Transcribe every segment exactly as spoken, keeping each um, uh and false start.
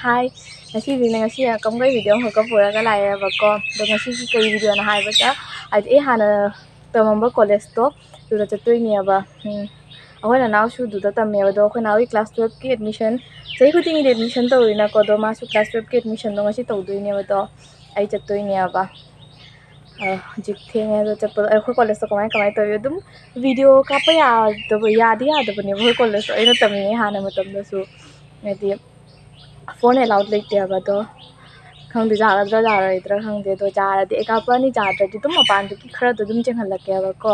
ꯍꯥꯏ, ꯉꯁꯤꯗꯤꯅꯦ, ꯉꯁꯤ ꯀꯝꯒꯩ ꯚꯤꯗꯤꯑꯣ ꯑꯃꯈꯛꯀ ꯄꯨꯔꯒ ꯂꯥꯛꯑꯦꯕꯀꯣ꯫ ꯑꯗꯣ ꯉꯁꯤꯒꯤ ꯀꯩ ꯚꯤꯗꯤꯑꯣꯅ ꯍꯥꯏꯕꯗ, ꯍꯥꯏꯗꯤ ꯑꯩ ꯍꯥꯟꯅ ꯇꯝꯃꯝꯕ ꯀꯣꯂꯦꯖꯇꯣ ꯑꯗꯨꯗ ꯆꯠꯇꯣꯏꯅꯦꯕ꯫ ꯎꯝ, ꯑꯩꯈꯣꯏ ꯅꯅꯥꯎꯁꯨ ꯑꯗꯨꯗ ꯇꯝꯃꯦꯕ꯫ ꯑꯗꯣ ꯑꯩꯈꯣꯏ ꯅꯅꯥꯎꯒꯤ ꯀ꯭ꯂꯥꯁ ꯇꯨꯌꯦꯜꯞꯀꯤ ꯑꯦꯗꯃꯤꯁꯟ ꯆꯍꯤ ꯈꯨꯗꯤꯡꯒꯤꯗꯤ ꯑꯦꯗꯃꯤꯁꯟ ꯇꯧꯔꯤꯅꯀꯣ꯫ ꯑꯗꯣ ꯃꯥꯁꯨ ꯀ꯭ꯂꯥꯁ ꯇꯨꯌꯦꯜꯞꯀꯤ ꯑꯦꯗꯃꯤꯁꯟꯗꯣ ꯉꯁꯤ ꯇꯧꯗꯣꯏꯅꯦꯕ꯫ ꯑꯗꯣ ꯑꯩ ꯆꯠꯇꯣꯏꯅꯦꯕ꯫ ꯑ, ꯍꯧꯖꯤꯛ ꯊꯦꯡꯉꯦ꯫ ꯑꯗꯣ ꯆꯠꯄꯗꯣ ꯑꯩꯈꯣꯏ ꯀꯣꯂꯦꯖꯇ ꯀꯃꯥꯏ ꯀꯃꯥꯏ ꯇꯧꯏ? ꯑꯗꯨꯝ ꯚꯤꯗꯤꯑꯣ ꯀꯥꯞꯄ ꯌꯥꯗꯕ, ꯌꯥꯗꯤ ꯌꯥꯗꯕꯅꯦꯕ ꯑꯩꯈꯣꯏ ꯀꯣꯂꯦꯖꯇꯣ, ꯑꯩꯅ ꯇꯝꯃꯤꯉꯩ ꯍꯥꯟꯅ ꯃꯇꯝꯗꯁꯨ꯫ ꯍꯥꯏꯗꯤ ꯐꯣꯟ ꯑꯦꯂꯥꯎꯠ ꯂꯩꯇꯦꯕ꯫ ꯑꯗꯣ ꯈꯪꯗꯦ, ꯌꯥꯒꯗ꯭ꯔꯥ ꯌꯥꯔꯣꯏꯗ꯭ꯔꯥ ꯈꯪꯗꯦ꯫ ꯑꯗꯣ ꯌꯥꯔꯗꯤ ꯑꯩ ꯀꯥꯞꯄꯛꯑꯅꯤ, ꯌꯥꯗ꯭ꯔꯗꯤ ꯑꯗꯨꯝ ꯃꯄꯥꯟꯗꯒꯤ ꯈꯔꯗꯣ ꯑꯗꯨꯝ ꯆꯦꯟꯍꯜꯂꯛꯀꯦꯕꯀꯣ꯫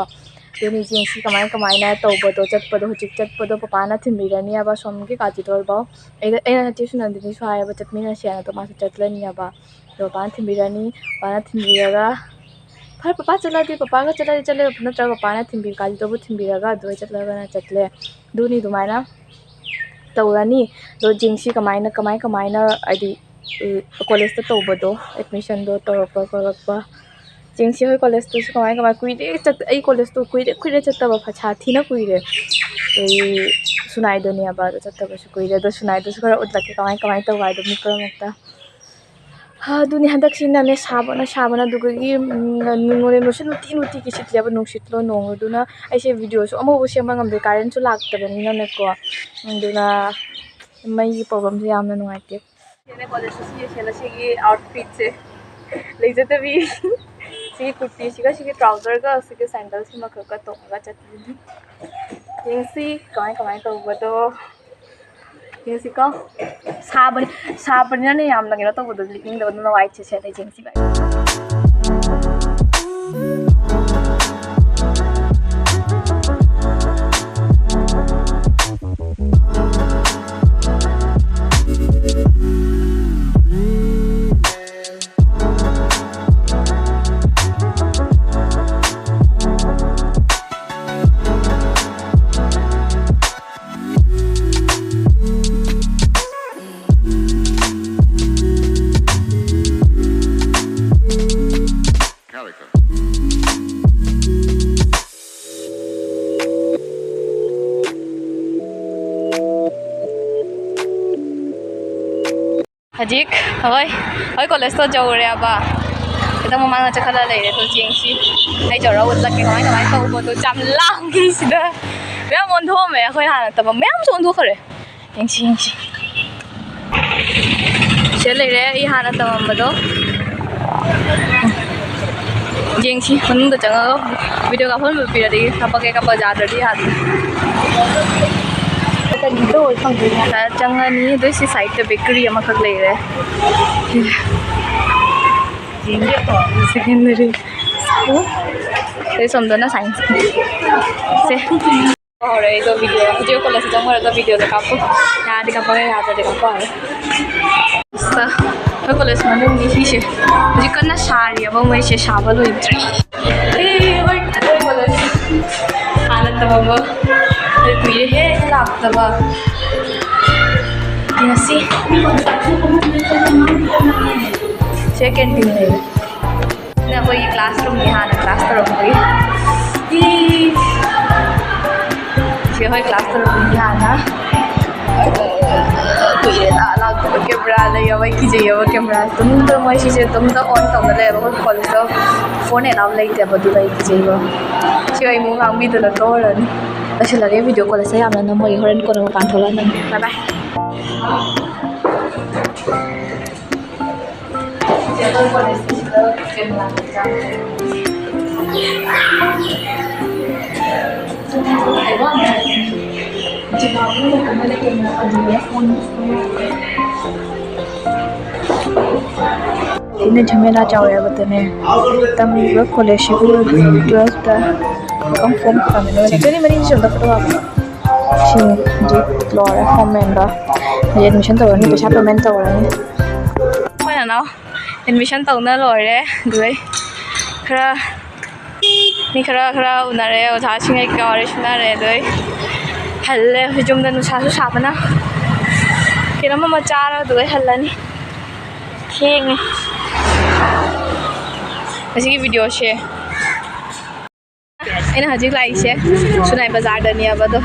ꯑꯗꯨꯅꯤ ꯌꯦꯡꯁꯤ ꯀꯃꯥꯏ ꯀꯃꯥꯏꯅ ꯇꯧꯕꯗꯣ, ꯆꯠꯄꯗꯣ, ꯍꯧꯖꯤꯛ ꯆꯠꯄꯗꯣ ꯄꯄꯥꯅ ꯊꯤꯟꯕꯤꯔꯅꯤꯕ ꯑꯁꯣꯝꯒꯤ ꯀꯥꯖꯤꯗꯣꯔꯐꯥꯎ꯫ ꯑꯩꯒ, ꯑꯩꯅ ꯆꯦ ꯁꯨꯅꯟꯗꯤꯅꯤꯁꯨ ꯍꯥꯏꯌꯦꯕ ꯆꯠꯃꯤꯟꯅꯁꯦꯅ, ꯑꯗꯣ ꯃꯥꯁꯨ ꯆꯠꯂꯅꯤꯕ꯫ ꯑꯗꯣ ꯄꯄꯥꯅ ꯊꯤꯟꯕꯤꯔꯅꯤ꯫ ꯄꯄꯥꯅ ꯊꯤꯟꯕꯤꯔꯒ, ꯐꯔꯦ, ꯄꯄꯥ ꯆꯠꯂꯗꯤ, ꯄꯄꯥꯒ ꯆꯠꯂꯗꯤ ꯆꯠꯂꯦ, ꯅꯠꯇ꯭ꯔꯒ ꯄꯄꯥꯅ ꯊꯤꯟꯕꯤ, ꯒꯥꯔꯤꯗꯨꯕꯨ ꯊꯤꯟꯕꯤꯔꯒ ꯑꯗꯨꯗ ꯆꯠꯂꯒꯅ ꯆꯠꯂꯦ꯫ ꯑꯗꯨꯅꯤ ꯑꯗꯨꯃꯥꯏꯅ ꯇꯧꯔꯅꯤ꯫ ꯑꯗꯣ ꯌꯦꯡꯁꯤ ꯀꯃꯥꯏꯅ, ꯀꯃꯥꯏ ꯀꯃꯥꯏꯅ, ꯍꯥꯏꯗꯤ, ꯎꯝ, ꯀꯣꯂꯦꯖꯇ ꯇꯧꯕꯗꯣ, ꯑꯦꯗꯃꯤꯁꯟꯗꯣ ꯇꯧꯔꯛꯄ ꯈꯣꯠꯂꯛꯄ꯫ ꯌꯦꯡꯁꯤ ꯍꯣꯏ ꯀꯣꯂꯦꯖꯇꯨꯁꯨ ꯀꯃꯥꯏ ꯀꯃꯥꯏ, ꯀꯨꯏꯔꯦ ꯆꯠ-, ꯑꯩ ꯀꯣꯂꯦꯖꯇꯣ ꯀꯨꯏꯔꯦ, ꯀꯨꯏꯔꯦ ꯆꯠꯇꯕ, ꯐ-, ꯁꯥꯊꯤꯅ ꯀꯨꯏꯔꯦ꯫ ꯑꯩ ꯁꯨꯅꯥꯏꯗꯅꯦꯕ, ꯑꯗꯣ ꯆꯠꯇꯕꯁꯨ ꯀꯨꯏꯔꯦ꯫ ꯑꯗꯣ ꯁꯨꯅꯥꯏꯗꯨꯁꯨ ꯈꯔ ꯎꯠꯂꯛꯀꯦ, ꯀꯃꯥꯏ ꯀꯃꯥꯏ ꯇꯧꯕ ꯍꯥꯏꯗꯣ ꯃꯤ ꯄꯨꯝꯅꯃꯛꯇ꯫ ꯍꯥ, ꯑꯗꯨꯅꯤ ꯍꯟꯗꯛꯁꯤꯅꯅꯦ ꯁꯥꯕꯅ ꯁꯥꯕꯅ, ꯑꯗꯨꯗꯒꯤ, ꯎꯝ, ꯅꯣꯡꯂꯩ ꯅꯨꯡꯁꯤꯠ ꯅꯨꯡꯇꯤ ꯅꯨꯡꯇꯤꯒꯤ ꯁꯤꯠꯂꯦꯕ, ꯅꯨꯡꯁꯤꯠꯂꯣ ꯅꯣꯡꯂꯣ, ꯑꯗꯨꯅ ꯑꯩꯁꯦ ꯚꯤꯗꯤꯑꯣꯁꯨ ꯑꯃꯐꯥꯎ ꯁꯦꯝꯕ ꯉꯝꯗꯦ, ꯀꯔꯦꯟꯁꯨ ꯂꯥꯛꯇꯕꯅꯤꯅꯅꯦꯀꯣ꯫ ꯑꯗꯨꯅ ꯃꯩꯒꯤ ꯄ꯭ꯔꯣꯕ꯭ꯂꯦꯝꯁꯦ ꯌꯥꯝꯅ ꯅꯨꯡꯉꯥꯏꯇꯦ꯫ ꯁꯤꯅꯦ ꯀꯣꯂꯦꯖꯇ ꯁꯤ ꯁꯦꯠꯂꯦ, ꯁꯤꯒꯤ ꯑꯥꯎꯠꯐꯤꯠꯁꯦ ꯂꯩꯖꯗꯕꯤ꯫ ꯁꯤꯒꯤ ꯀꯨꯔꯇꯤꯁꯤꯒ ꯁꯤꯒꯤ ꯇ꯭ꯔꯥꯎꯖꯔꯒ ꯁꯤꯒꯤ ꯁꯦꯟꯗꯜꯁꯤꯃꯈꯛꯀ ꯇꯣꯡꯉꯒ ꯆꯠꯄꯅꯤ꯫ ꯌꯦꯡꯁꯤ ꯀꯃꯥꯏ ꯀꯃꯥꯏ ꯇꯧꯕꯗꯣ꯫ ꯌꯦꯡꯁꯤꯀꯣ꯫ ꯁꯥꯕꯅꯤ, ꯁꯥꯕꯅꯤꯅꯅꯦ ꯌꯥꯝꯅ ꯀꯩꯅꯣ ꯇꯧꯕꯗꯣ ꯂꯤꯠꯅꯤꯡꯗꯕ, ꯑꯗꯨꯅ ꯋꯥꯏꯠꯁꯦ ꯁꯦꯠꯂꯦ꯫ ꯌꯦꯡꯁꯤ ꯚꯥꯏ꯫ ꯍꯧꯖꯤꯛ ꯍꯣꯏ, ꯍꯣꯏ, ꯀꯣꯂꯦꯖꯇꯣ ꯌꯧꯔꯦꯕ꯫ ꯈꯤꯇꯪ ꯃꯃꯥꯡꯗ ꯆꯠꯈꯠꯂ ꯂꯩꯔꯦ꯫ ꯑꯗꯣ ꯌꯦꯡꯁꯤ, ꯑꯩ ꯌꯧꯔꯒ ꯎꯠꯂꯛꯀꯦ ꯀꯃꯥꯏ ꯀꯃꯥꯏꯅ ꯇꯧꯕꯗꯣ꯫ ꯌꯥꯝ ꯂꯥꯡꯉꯤ ꯁꯤꯗ, ꯃꯌꯥꯝ ꯑꯣꯟꯊꯣꯛꯑꯝꯃꯦ꯫ ꯑꯩꯈꯣꯏ ꯍꯥꯟꯅ ꯇꯝꯕ ꯃꯌꯥꯝꯁꯨ ꯑꯣꯟꯊꯣꯛꯈ꯭ꯔꯦ꯫ ꯌꯦꯡꯁꯤ, ꯌꯦꯡꯁꯤ꯫ ꯁꯤꯗ ꯂꯩꯔꯦ ꯑꯩ ꯍꯥꯟꯅ ꯇꯝꯃꯝꯕꯗꯣ꯫ ꯌꯦꯡꯁꯤ, ꯃꯅꯨꯡꯗ ꯆꯪꯉꯒ ꯚꯤꯗꯤꯑꯣ ꯀꯥꯞꯐꯝ ꯄꯤꯔꯗꯤ ꯀꯥꯞꯄꯛꯀꯦ, ꯀꯥꯞꯄ ꯌꯥꯗ꯭ꯔꯗꯤ ꯌꯥꯗ꯭ꯔꯦ꯫ ꯆꯪꯉꯅꯤ꯫ ꯑꯗꯨꯏ ꯁꯤ ꯁꯥꯏꯠꯇ ꯕꯦꯀꯔꯤ ꯑꯃꯈꯛ ꯂꯩꯔꯦ꯫ Secondary school. ꯑꯗꯩ ꯁꯣꯝꯗꯅ ꯁꯥꯏꯟꯁ꯫ ꯁꯦ꯫ ꯍꯧꯔꯦ ꯑꯩꯗꯣ ꯚꯤꯗꯤꯑꯣ꯫ ꯍꯧꯖꯤꯛ ꯀꯣꯂꯦꯖꯇ ꯆꯪꯉꯨꯔꯒ ꯚꯤꯗꯤꯑꯣꯗꯣ ꯀꯥꯞꯄꯨ꯫ ꯌꯥꯔꯗꯤ ꯀꯥꯞꯄꯛꯑꯦ, ꯌꯥꯗ꯭ꯔꯗꯤ ꯀꯥꯞꯄꯛꯑꯔꯣꯏ꯫ ꯑꯁ, ꯑꯩꯈꯣꯏ ꯀꯣꯂꯦꯖ ꯃꯅꯨꯡꯅꯤ ꯁꯤꯁꯦ꯫ ꯍꯧꯖꯤꯛ ꯀꯟꯅ ꯁꯥꯔꯤꯑꯕ ꯃꯣꯏꯁꯦ, ꯁꯥꯕ ꯂꯣꯏꯗ꯭ꯔꯤ꯫ ꯑꯦ, ꯍꯣꯏ, ꯍꯣꯏ, ꯀꯣꯂꯦꯖ ꯍꯥꯟꯅ ꯇꯝꯃꯝꯕ꯫ ꯑꯩ ꯀꯨꯏꯔꯦꯍꯦ ꯂꯥꯛꯇꯕ꯫ ꯉꯁꯤ ꯁꯦ ꯀꯦꯟꯇꯤꯟ ꯂꯩꯔꯦ꯫ ꯁꯤꯅ ꯑꯩꯈꯣꯏꯒꯤ ꯀ꯭ꯂꯥꯁꯔꯨꯝꯅꯤ, ꯍꯥꯟꯅ ꯀ꯭ꯂꯥꯁ ꯇꯧꯔꯝꯕꯒꯤ꯫ ꯏ꯫ ꯁꯤ ꯑꯩꯈꯣꯏ ꯀ꯭ꯂꯥꯁ ꯇꯧꯔꯝꯕꯒꯤ ꯍꯥꯟꯅ꯫ ꯀꯨꯏꯔꯦꯗ ꯂꯥꯛꯇꯕ꯫ ꯀꯦꯃꯦꯔꯥ ꯂꯩꯌꯦꯕ, ꯑꯩ ꯀꯤꯖꯩꯌꯦꯕ ꯀꯦꯃꯦꯔꯥ꯫ ꯑꯗꯨꯝ ꯃꯣꯏ ꯁꯤꯁꯦ ꯑꯗꯨꯝ on ꯇꯧꯅ ꯂꯩꯌꯦꯕ꯫ ꯑꯩꯈꯣꯏ ꯀꯣꯂꯦꯖꯇ phone allow ꯂꯩꯇꯦꯕ, ꯑꯗꯨꯅ ꯑꯩ ꯀꯤꯖꯩꯕ꯫ ꯁꯤ ꯑꯩ ꯑꯃꯨꯛ ꯉꯥꯡꯕꯤꯗꯅ ꯇꯣꯛꯑꯔꯅꯤ꯫ ꯂꯣꯏꯁꯤꯜꯂꯒꯦ ꯚꯤꯗꯤꯑꯣ꯫ ꯀꯣꯂꯦꯖꯇ ꯌꯥꯝꯅ ꯅꯝꯃꯒꯦ, ꯍꯣꯔꯦꯟ ꯀꯣꯟꯅ ꯃꯄꯥꯟ ꯊꯣꯛꯂꯛꯑꯒ ꯅꯝꯒꯦ꯫ Bye bye꯫ ꯁꯤꯅ ꯖꯃꯦꯂꯥ ꯆꯥꯎꯔꯦ ꯍꯥꯏꯕꯗꯨꯅꯦ꯫ ꯇꯝꯂꯤꯕ ꯀꯣꯂꯦꯖꯁꯤꯕꯨ twelfth ꯀꯝ form ꯀꯝꯃꯤꯅꯣ? ꯆꯍꯤ ꯃꯔꯤꯁꯤ ꯑꯝꯇ ꯐꯣꯇꯣ ꯀꯥꯞꯄꯣ꯫ ꯁꯤ ꯍꯧꯖꯤꯛ ꯂꯣꯏꯔꯦ form ꯃꯦꯟꯕ꯫ ꯍꯧꯖꯤꯛ admission ꯇꯧꯔꯅꯤ, ꯄꯩꯁꯥ payment ꯇꯧꯔꯅꯤ꯫ ꯑꯩꯈꯣꯏ ꯅꯅꯥꯎ admission ꯇꯧꯅ ꯂꯣꯏꯔꯦ꯫ ꯑꯗꯨꯗꯩ ꯈꯔ ꯃꯤ ꯈꯔ ꯈꯔ ꯎꯅꯔꯦ, ꯑꯣꯖꯥꯁꯤꯡ ꯀꯩꯀꯥ ꯋꯥꯔꯤ ꯁꯨꯅꯔꯦ꯫ ꯑꯗꯨꯗꯩ ꯍꯜꯂꯦ꯫ ꯍꯧꯖꯤꯛ ꯌꯨꯝꯗ ꯅꯨꯡꯁꯥꯁꯨ ꯁꯥꯕꯅ ꯀꯩꯅꯣꯝ ꯑꯃ ꯆꯥꯔꯒ ꯑꯗꯨꯗꯩ ꯍꯜꯂꯅꯤ꯫ ꯊꯦꯡꯉꯦ ꯉꯁꯤꯒꯤ ꯚꯤꯗꯤꯑꯣꯁꯦ꯫ ꯑꯩꯅ ꯍꯧꯖꯤꯛ ꯂꯥꯛꯏꯁꯦ ꯁꯨꯅꯥꯏ ꯕꯖꯥꯔꯗꯅꯦꯕ꯫ ꯑꯗꯣ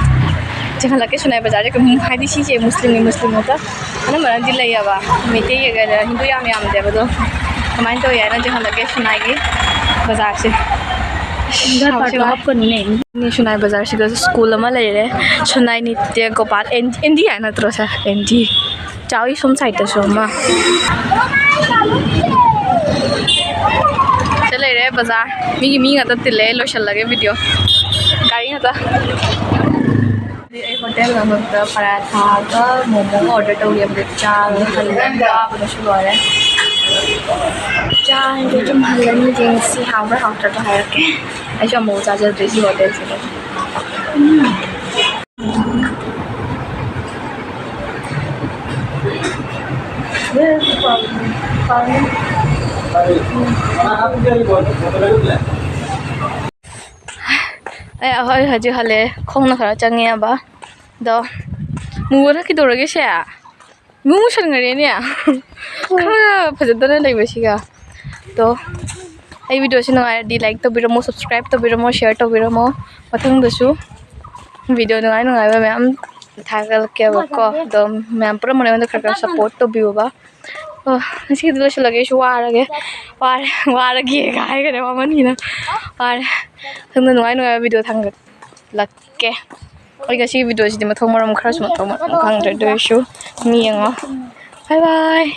ꯆꯦꯟꯈꯠꯂꯛꯀꯦ ꯁꯨꯅꯥꯏ ꯕꯖꯥꯔꯁꯦ꯫ ꯀꯩꯝ ꯍꯥꯏꯗꯤ ꯁꯤꯁꯦ ꯃꯨꯁꯂꯤꯝꯒꯤ ꯃꯨꯁꯂꯤꯝ ꯉꯥꯛꯇ ꯑꯅꯝꯕꯅꯗꯤ ꯂꯩꯌꯦꯕ, ꯃꯩꯇꯩꯒ ꯍꯤꯟꯗꯨ ꯌꯥꯝ ꯌꯥꯝꯗꯦꯕ꯫ ꯑꯗꯣ ꯀꯃꯥꯏꯅ ꯇꯧꯋꯤ ꯍꯥꯏꯅ ꯆꯦꯟꯈꯠꯂꯛꯀꯦ ꯁꯨꯅꯥꯏꯒꯤ ꯕꯖꯥꯔꯁꯦ꯫ ꯁꯥꯎꯁꯦ ꯚꯥꯏ꯫ ꯍꯥꯞꯀꯅꯨꯅꯦ꯫ ꯁꯨꯅꯥꯏ ꯕꯖꯥꯔꯁꯤꯗꯁꯨ ꯁ꯭ꯀꯨꯜ ꯑꯃ ꯂꯩꯔꯦ, ꯁꯨꯅꯥꯏ ꯅꯤꯇ꯭ꯌ ꯒꯣꯄꯥꯜ, ꯑꯦꯟ ꯑꯦꯟ ꯗꯤ ꯍꯥꯏ ꯅꯠꯇ꯭ꯔꯣ ꯁꯦ? N D. ꯆꯥꯎꯋꯤ ꯁꯣꯝ ꯁꯥꯏꯠꯇꯁꯨ ꯑꯃ꯫ ꯁꯤꯗ ꯂꯩꯔꯦ ꯕꯖꯥꯔ꯫ ꯃꯤꯒꯤ ꯃꯤ ꯉꯥꯛꯇ ꯇꯤꯜꯂꯦ꯫ ꯂꯣꯏꯁꯤꯜꯂꯒꯦ ꯚꯤꯗꯤꯑꯣ꯫ ꯒꯥꯔꯤ ꯉꯥꯛꯇ꯫ ꯑꯩ ꯍꯣꯇꯦꯜ ꯑꯃꯗ ꯄꯔꯥꯊꯥꯒ ꯃꯣꯃꯣꯒ ꯑꯣꯔꯗꯔ ꯇꯧꯒꯦꯕꯗ ꯆꯥꯒ ꯍꯜꯂꯒ ꯆꯥꯕꯗꯁꯨ ꯂꯣꯏꯔꯦ꯫ ꯆꯥ ꯍꯟꯒꯦ ꯑꯗꯨꯝ ꯍꯜꯂꯅꯤ꯫ ꯌꯦꯡꯁꯤ ꯍꯥꯎꯕ꯭ꯔꯥ ꯍꯥꯎꯇ꯭ꯔꯗꯣ ꯍꯥꯏꯔꯛꯀꯦ꯫ ꯑꯩꯁꯨ ꯑꯃꯨꯛ ꯆꯥꯖꯗ꯭ꯔꯤ ꯁꯤ ꯍꯣꯇꯦꯜꯁꯤꯗ꯫ ꯎꯝ꯫ ꯑꯩ, ꯑꯩꯈꯣꯏ ꯍꯧꯖꯤꯛ ꯍꯜꯂꯛꯑꯦ꯫ ꯈꯣꯡꯅ ꯈꯔ ꯆꯪꯉꯛꯑꯦꯕ꯫ ꯑꯗꯣ ꯃꯨꯕꯅ ꯀꯩꯗꯧꯔꯒꯦ ꯁꯦ? ꯏꯃꯨ ꯃꯨꯁꯟꯈꯔꯦꯅꯦ꯫ ꯈꯔ ꯐꯖꯗꯅ ꯂꯩꯕꯁꯤꯒ꯫ ꯑꯗꯣ ꯑꯩ ꯚꯤꯗꯤꯑꯣꯁꯤ ꯅꯨꯡꯉꯥꯏꯔꯗꯤ like ꯇꯧꯕꯤꯔꯝꯃꯣ, subscribe ꯇꯧꯕꯤꯔꯝꯃꯣ, share ꯇꯧꯕꯤꯔꯝꯃꯣ꯫ ꯃꯊꯪꯗꯁꯨ ꯚꯤꯗꯤꯑꯣ ꯅꯨꯡꯉꯥꯏ ꯅꯨꯡꯉꯥꯏꯕ ꯃꯌꯥꯝ ꯊꯥꯒꯠꯂꯛꯀꯦꯕꯀꯣ꯫ ꯑꯗꯣ ꯃꯌꯥꯝ ꯄꯨꯔꯝꯕꯅ ꯑꯩꯉꯣꯟꯗ ꯈꯔ ꯈꯔ support ꯇꯧꯕꯤꯌꯣꯕ꯫ ꯑꯣ, ꯉꯁꯤꯒꯤꯗꯤ ꯂꯣꯏꯁꯤꯜꯂꯒꯦ꯫ ꯑꯩꯁꯨ ꯋꯥꯔꯒꯦ꯫ ꯋꯥꯔꯦ, ꯋꯥꯔꯒꯦꯒ ꯍꯥꯏꯈꯔꯦ ꯃꯃꯟꯒꯤꯅ꯫ ꯋꯥꯔꯦ꯫ ꯃꯊꯪꯗ ꯅꯨꯡꯉꯥꯏ ꯅꯨꯡꯉꯥꯏꯕ ꯚꯤꯗꯤꯑꯣ ꯊꯥꯡꯒꯠꯂꯛꯀꯦ꯫ ꯑꯩ ꯉꯁꯤꯒꯤ ꯚꯤꯗꯤꯑꯣꯁꯤꯗꯤ ꯃꯊꯣꯡ ꯃꯔꯝ ꯈꯔꯁꯨ ꯃꯊꯣꯡ ꯃꯔꯝ ꯈꯪꯗ꯭ꯔꯦ, ꯑꯗꯨ ꯑꯣꯏꯔꯁꯨ ꯑꯗꯨꯝ ꯌꯦꯡꯉꯣ꯫ Bye bye꯫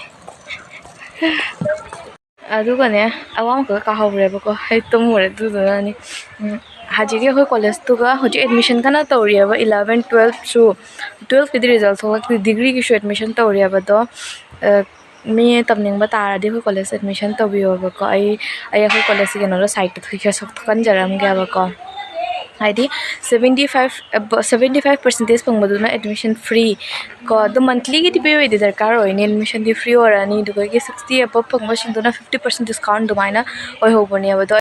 ꯑꯗꯨꯒꯅꯦ, ꯑꯋꯥ ꯑꯃꯈꯛ ꯀꯥꯍꯧꯔꯦꯕꯀꯣ꯫ ꯑꯩ ꯇꯨꯝꯃꯨꯔꯦ ꯑꯗꯨꯗꯨꯅꯅꯤ꯫ ꯎꯝ, ꯍꯧꯖꯤꯛꯀꯤ ꯑꯩꯈꯣꯏ ꯀꯣꯂꯦꯖꯇꯨꯒ ꯍꯧꯖꯤꯛ admission ꯀꯟꯅ ꯇꯧꯔꯤꯑꯕ, eleven twelveꯁꯨ꯫ Twelveꯀꯤꯗꯤ result ꯊꯣꯛꯂꯛꯇ꯭ꯔꯤ, degreeꯒꯤꯁꯨ admission ꯇꯧꯔꯤꯑꯕ꯫ ꯑꯗꯣ, ꯑ, ꯃꯤ ꯇꯝꯅꯤꯡꯕ ꯇꯥꯔꯗꯤ ꯑꯩꯈꯣꯏ ꯀꯣꯂꯦꯖ admission ꯇꯧꯕꯤꯌꯣꯕꯀꯣ꯫ ꯑꯩ, ꯑꯩ ꯑꯩꯈꯣꯏ ꯀꯣꯂꯦꯖꯀꯤ ꯀꯩꯅꯣꯗꯣ siteꯇ ꯊꯣꯛꯍꯟꯖꯔꯝꯒꯦꯕꯀꯣ꯫ ꯍꯥꯏꯗꯤ seventy five, seventy five percentage ꯐꯪꯕꯗꯨꯅ admission free ꯀꯣ꯫ ꯑꯗꯨ monthlyꯒꯤꯗꯤ pay ꯑꯣꯏꯗꯤ ꯗꯔꯀꯥꯔ ꯑꯣꯏꯅꯤ, admissionꯗꯤ free ꯑꯣꯏꯔꯅꯤ꯫ ꯑꯗꯨꯒ sixty above ꯐꯪꯕꯁꯤꯡꯗꯨꯅ fifty percent discount ꯑꯗꯨꯃꯥꯏꯅ ꯑꯣꯏꯍꯧꯕꯅꯦꯕ꯫ ꯑꯗꯣ